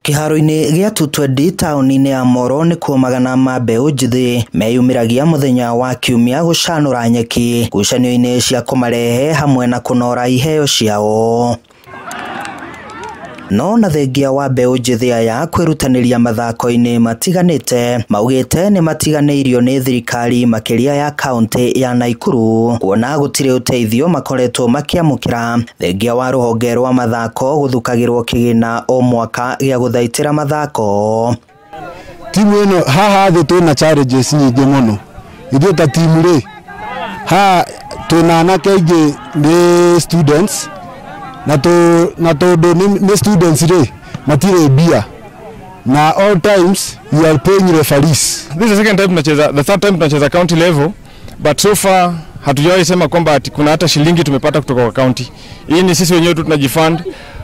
Kĩharo-inĩ gĩa 220 taũni-inĩ ya Moro nĩkuo magana ma mbeũ njĩthĩ meyumĩragia mũthenya wa Kiumia gũcanũra nyeki ngucanio-inĩ cia kũmarehe hamwe na kũnora iheo ciao. No na thengia wa mbeũ njĩthĩ aya kwĩrutanĩria mathako-inĩ matiganĩte, maugĩte nĩ matiganĩirio nĩ thirikari makĩria ya kaũntĩ ya Naikuru, kuona gũtirĩ ũteithio makoretwo makĩamũkĩra thengia wa rũhonge rwa mathako gũthukagĩrwo kĩgĩna o mwaka gĩa gũthaitĩra mathako. Timu ĩno haha thĩ twĩna challenges nyingĩ mũno. Ithuĩ ta timu rĩ, haha twĩna anake aingĩ nĩ students, na tondũ nĩ students rĩ, matirĩ mbia, na all times we are paying referees. This is the second time tunacheza, the third time tunacheza county level, but so far hatujawahi sema kwamba ati kuna hata shilingi tumepata kutoka kwa county. Hii ni sisi wenyewe tu tunajifund,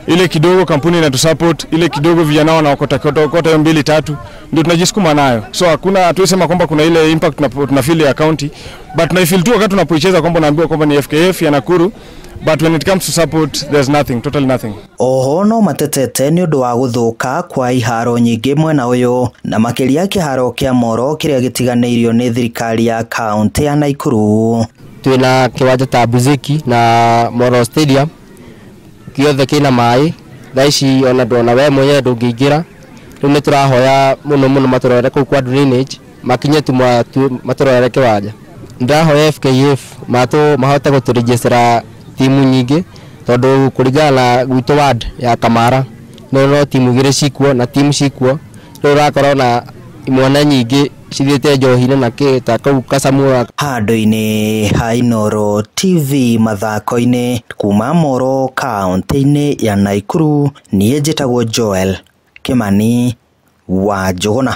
ile kidogo kampuni inatusupport, ile kidogo vijana wanaokota kota mbili tatu ndio tunajisukuma nayo. So hakuna, hatuwezi sema kwamba kuna ile impact tuna feel ya county, but tunaifeel tu wakati tunapoicheza kwamba unaambiwa kwamba ni FKF ya Nakuru. But when it comes to support, there's nothing, totally nothing. Oho no matetete nĩ ũndũ wa gũthũka kwa iharo nyingĩ mwena ũyũ na makĩria kĩharo kĩa Moro kĩrĩa gĩtiganĩirio nĩ thirikari ya kaũntĩ ya Naikuru. Twĩna kĩwanja ta Buzeki na Moro Stadium kĩothe kĩna maĩ thaa ici, ona ndona we mwenyewe ndũngĩingĩra. Rĩu nĩ tũrahoya mũno mũno matũrorere kũu kwa drainage, makinye tu matũrorere kĩwanja. Ndĩrahoya FKF mahote gũtũrejestera timu nyingĩ, tondũ kũringana na gwitũ ward ya Kamara no timu igĩrĩ cikuo na timu cikuo, rĩu ũrakora ona imwana nyingĩ cithiĩte njohi-inĩ na kĩ ta kũu Kasamura. Handũ-inĩ ha Inooro TV mathako-inĩ kuma Moro kaũntĩ-inĩ ya Naikuru, niĩ njĩtagwo Joel Kimani wa Njũgũna.